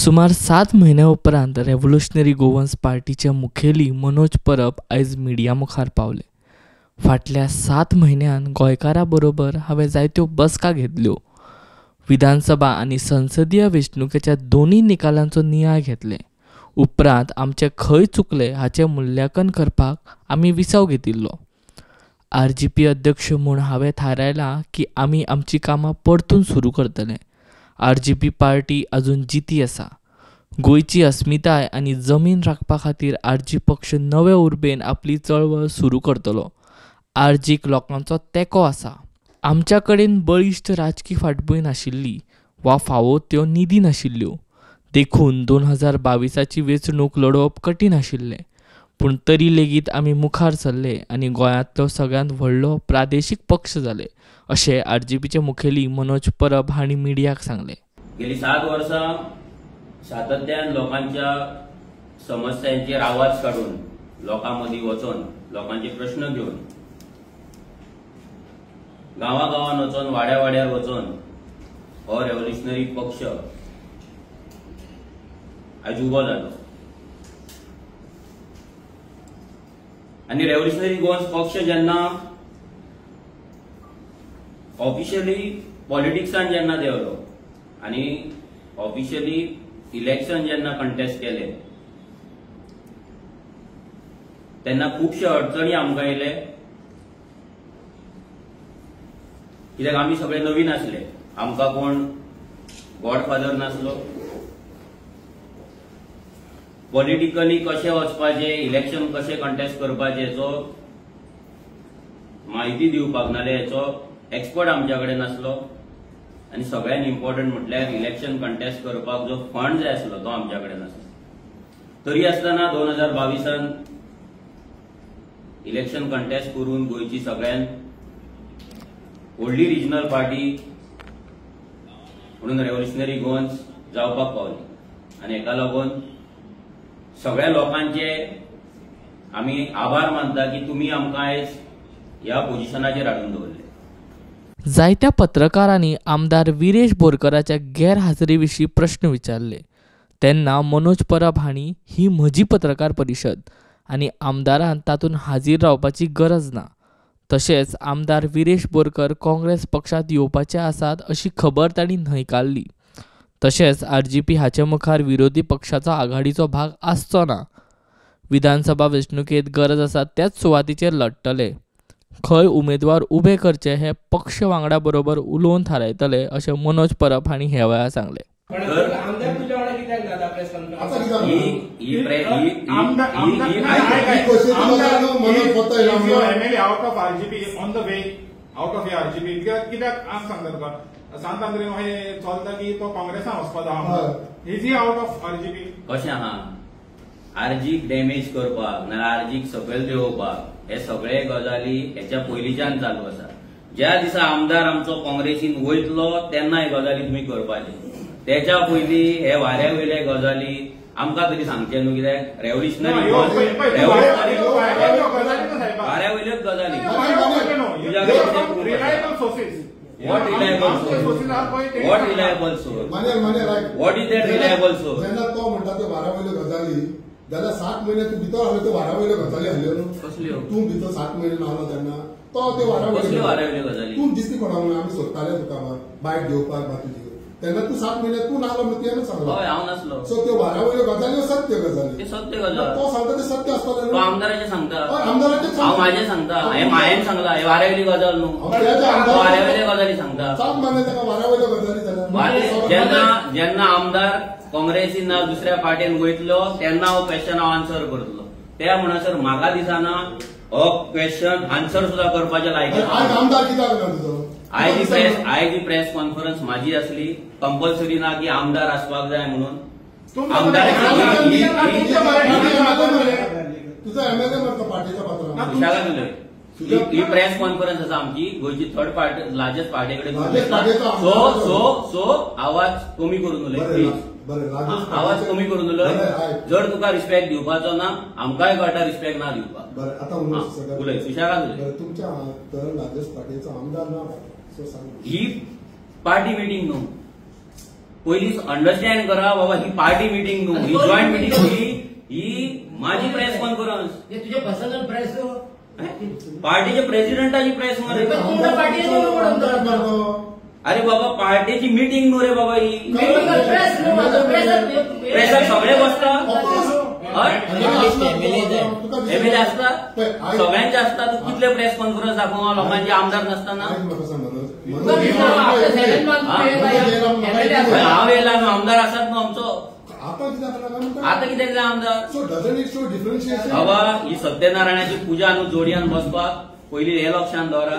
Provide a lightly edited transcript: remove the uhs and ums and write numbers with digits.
सुमार 7 म्हयन्या उपरांत रेव्होल्युशनरी गोवन्स पार्टीचे मुखेली मनोज परब आयज मिडिया मुखार पावले. फाटल्या 7 म्हयन्यान गोंयकारां बरोबर हांवें जायत्यो बसका घेतल्यो. विधानसभा आनी संसदीय वेंचणुकेच्या दोनूय निकालांचो नियाळ घेतले. उपरांत आमचें खंय चुकलें हाचें मुल्यांकन करपाक आमी विसव घेतिल्लो. आरजीपी अध्यक्ष म्हूण हांवें थारायलां की आमी आमची कामां परतून सुरू करतले. आरजीपी पार्टी अजून जिती आसा. गोंयची अस्मिताय आनी जमीन राखपा खातीर आरजी पक्ष नवे उर्बेन आपली चळवळ सुरू करतलो. आरजीक लोकांचो तेंको आसा. आमच्या कडेन बळिश्ट राजकी फाटभूंय नाशिल्ली वा फावो त्यो निधी नाशिल्ल्यो, देखून 2022ची वेंचणूक लडोवप कठीण आशिल्लें. पूण तरी लेगीत आमी मुखार सरले आनी गोंयांतलो सगळ्यांत व्हडलो प्रादेशीक पक्ष जाले, अशें आरजीपीचे मुखेली मनोज परब हांणी मिडियाक सांगलें. गेली 7 वर्सां सातत्यान लोकांच्या समस्यांचेर आवाज काडून, लोकां मदीं वचून, लोकांचे प्रश्न घेवन, गांवागांवान वचून, वाड्या वाड्यार वचून हो रेव्होल्युशनरी पक्ष आयज उबो जालो. आनी रेव्होल्युशनरी गोवन्स पक्ष जेन्ना ऑफिशियली पॉलिटिक्सान जेन्ना देंवलो आनी ऑफिशियली इलेक्शन जेन्ना कंटेस्ट केले तेन्ना खुबशे अडचणी आमकां येयले, कित्याक आमी सगळे नवीन आसले, आमकां कोण गॉडफादर नासलो. पॉलिटिकली कशें वचपाचें, इलेक्शन कशें कंटेस्ट करपाचें हेचो म्हायती दिवपाक नाल्यार हेचो एक्सपर्ट आमच्या कडेन नासलो. आनी सगळ्यात इम्पॉर्टंट म्हटल्यार इलेक्शन कंटेस्ट करपाक जो फंड जाय आसलो तो आमच्या कडेन नासलो. तरी आसतना 2022 इलेक्शन कंटेस्ट करून गोंयची सगळ्यात व्हडली रिजनल पार्टी म्हणून रेव्होल्युशनरी गोवन्स जावपाक पावली. आनी हेका लागून सगळ्या लोकांचे आमी आभार मानता की तुमी आमकां आयज ह्या पोजिशनाचेर हाडून दवरले. जायत्या पत्रकारांनी आमदार विरेश बोरकराच्या गैरहाजरी विशीं प्रश्न विचारले तेन्ना मनोज परब हांणी ही म्हजी पत्रकार परिशद आनी आमदारान तातूंत हाजीर रावपाची गरज ना, तशेंच आमदार विरेश बोरकर काँग्रेस पक्षांत येवपाचे आसात अशी खबर तांणी न्हयकारली. तशेंच आरजीपी हाचे मुखार विरोधी पक्षाचो आघाडीचो भाग आसचो ना. विधानसभा वेंचणुकेंत गरज आसा त्याच सुवातीचेर लढटले. खंय उमेदवार उबे करचे हे पक्ष वांगडा बरोबर उलोवन थारायतले अशें मनोज परब हांणी ह्या वेळार सांगलें. कशें आहा, आरजीक डॅमेज करपाक नाल्यार आरजीक सकयल देंवोवपाक हे सगळे गजाली हेच्या पयलींच्यान चालू आसा. ज्या दिसा आमदार आमचो काँग्रेसीन वयतलो तेन्ना हे गजाली तुमी करपाचे. तेच्या पयलीं हे वाऱ्या वयले गजाली आमकां तरी सांगचें न्हू, कित्याक रेव्होल्युशनरी वाऱ्या वयल्योच गजाली. What reliable source? What reliable source? What is that reliable source? जेन्ना तो म्हणटा ते वाऱ्या वयल्यो गजाली, जाल्यार 7 म्हयने तूं भितर आसलो त्यो वाऱ्या वयल्यो गजाली आसल्यो न्हू. कसल्यो? तूं भितर 7 म्हयने नासलो तेन्ना तो त्यो वाऱ्या वयल्यो गजाली तूं दिसली कोणाक म्हणून आमी सोदताले तुका बायट घेवपाक बा तुजी, तेन्ना तूं 7 म्हयने तूं नासलो म्हणून तुवें सांगलो. हय, हांव नासलो. सो त्यो वाऱ्या वयल्यो गजाली सत्य गजाली, ते सत्य गजाल. तो सांगता ते सत्य आसतलें. तो आमदाराचें सांगता, आमदाराचें हांव म्हाजें सांगता, हें मायेन सांगला, हें वाऱ्या वयली गजाल न्हू, वाऱ्या वयल्यो गजाली सांगता. 7 म्हयने ताका वाऱ्या वयल्यो गजाली जाल्यार जेन्ना जेन्ना आमदार काँग्रेसीन ना दुसऱ्या पार्टीन वयतलो तेन्ना हो क्वेश्चन हांव आन्सर करतलो. त्या म्हणसर म्हाका दिसना हो क्वेश्चन आन्सर सुद्दां करपाचे लायक. आमदार कित्याक ना तुजो? आयज ही प्रेस कॉन्फरन्स माझी असली, कंपल्सरी ना की आमदार आसपाक जाय म्हणून. तुझा एमएलए मरता पार्टीच्या पात्रान. ही प्रेस कॉन्फरन्स आसा आमची गोंयची थर्ड पार्टी लार्जेस्ट पार्टी कडेन. सो सो सो आवाज कमी करून उलय प्लीज, आवाज कमी करून उलय. जर तुका रिस्पेक्ट दिवपाचो ना आमकांय कळटा रिस्पेक्ट ना दिवपाक. बरें, आतां उलय सुशेगाद उलय. तुमच्या लार्जेस्ट पार्टीचो आमदार ना ही पार्टी मिटींग न्हू. पयलीं अंडरस्टँड करा बाबा, ही पार्टी मिटींग न्हू, ही जॉयंट मिटींग, ही माझी प्रेस कॉन्फरन्स. तुझे पर्सनल प्रेस, पार्टीच्या प्रेसिडेंटाची प्रेस मरे. अरे बाबा, पार्टीची मिटींग न्हू रे बाबा ही. प्रेसाक सगळे बसता, एमएलए आसता, सगळ्यांचे आसता. तूं कितले प्रेस कॉन्फरन्स दाखोवंक लोकांचे आमदार नासतना? हांव येयला न्हू, आमदार आसात न्हू आमचो. आतां कित्याक जाय आमदार? बाबा, ही सत्यनारायणाची पुजा न्हू जोडयान बसपाक. पयलीं हे लक्षांत दवरा.